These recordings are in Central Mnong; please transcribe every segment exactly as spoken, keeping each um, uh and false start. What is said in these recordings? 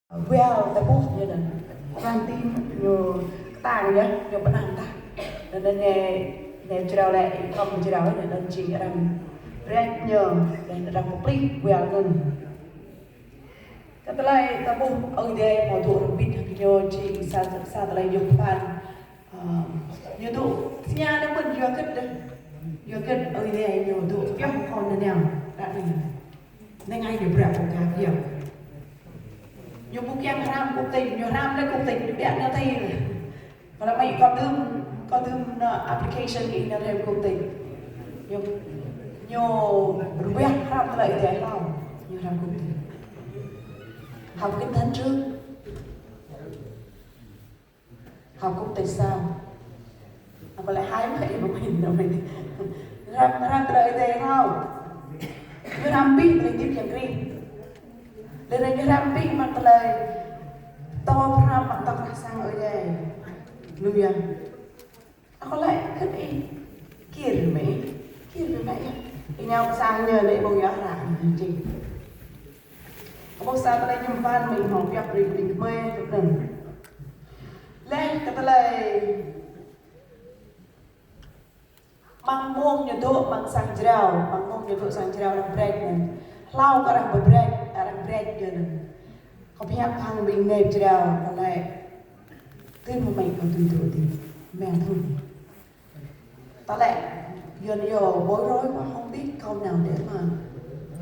Well, ta bôk ñu nơh. Kan tin ñu ktang ñu, ñu pnăm ta. Nơh nơh nê, nê jrao lĕ, i khŏm jrao nơh, nơh jêng arăng brek ñu, nơh arăng pơplih, well nơh. Kơt lĕ ta bôk Ơi Adai mâu dôk rơbĭt hŏng ñu jêng sa, sa tơlơi yôk păn. Ơ, ñu dôk, sña nơh mĭn yua kơt dơh. Yua kơt Ơi Adai ñu dôk pioh kon nơh neo, ră nơh. Nê ngai ñu bră kông kak yơh. Ñu bu kiăng hrăm quốc tịch, ñu hrăm lĕ quốc tịch, ñu biă ñu tih. Kalau mai kâo dơm, kâo dơm nơh application i nơh hrăm quốc tịch. Ñu, ñu rveh hrăm tơlơi i deh hlâo, ñu hrăm quốc tịch. Học kinh thánh trước. Học quốc tịch sau. Apa lĕ hai mă i mă huêng nơh mă. Hrăm, hrăm tơlơi i deh hlâo. Ñu hrăm bih tơlơi dĭp yang kri. Lĕ ră ñu hrăm bih mă tơlơi. Tơ hrăm mă tơ krah sang Ơi Adai. Lu yang. Ako lĕ kơt i. Kir mê. Kir mê mă yơh. I nau kơ sang ñu lĕ bông yơh ră. Jêng. Ƀô sa tơlơi nhŭm păn mĭn hŏng piăp ri ƀing khmê tŭ nơh. Lĕ kơ tơlơi măng mông ñu dôk măng sang jrao, măng mông ñu dôk sang jrao arăng brek nơh. Hlâo kơ arăng brek, arăng brek ñu nơh. Kâo pơhiăp hăng ƀing nê jrao, kâo lĕ. Tui mâu mê kâo tui dôk tui. Meng thun. Ta lĕ, Yuăn yo, bối rối quá không biết câu nào để mà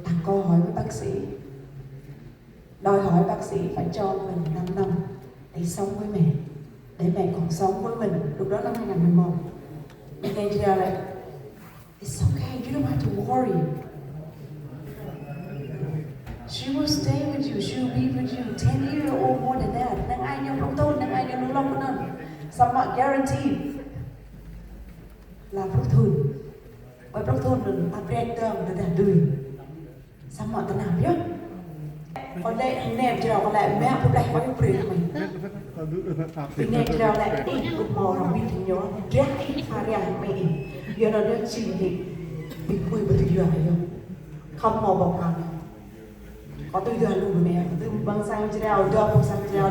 đặt câu hỏi với bác sĩ. Đòi hỏi bác sĩ phải cho mình năm năm để sống với mẹ, để mẹ còn sống với mình. Lúc đó năm hai ngàn mười một. Mình nghe chưa lĕ? It's okay, you don't have to worry. She will stay with you, she will be with you ten years or more than that. Năng ai ñu prôk thun, năng ai ñu lu lŏng nơh. Samơ̆ guarantee. Lah prôk thun. Ƀơi prôk thun nơh, ta brek dơm, ta dah dui. Samơ̆ ta năp yơh. Kâo lĕ, nê jrao kâo lĕ, mă pơbleh kâo yơh brek mê. Nê jrao lĕ, ih, gâp mâu rŏng bĭt ñu, dah ih, pha ria mê ih. Yua nơh dah jêng ih, ƀĭ kơi ƀư yua yơh. Khŏm mâu bok kâo. Kâo tui dah lu mê, tui ƀăng sang jrao, dah ƀăng sang jrao,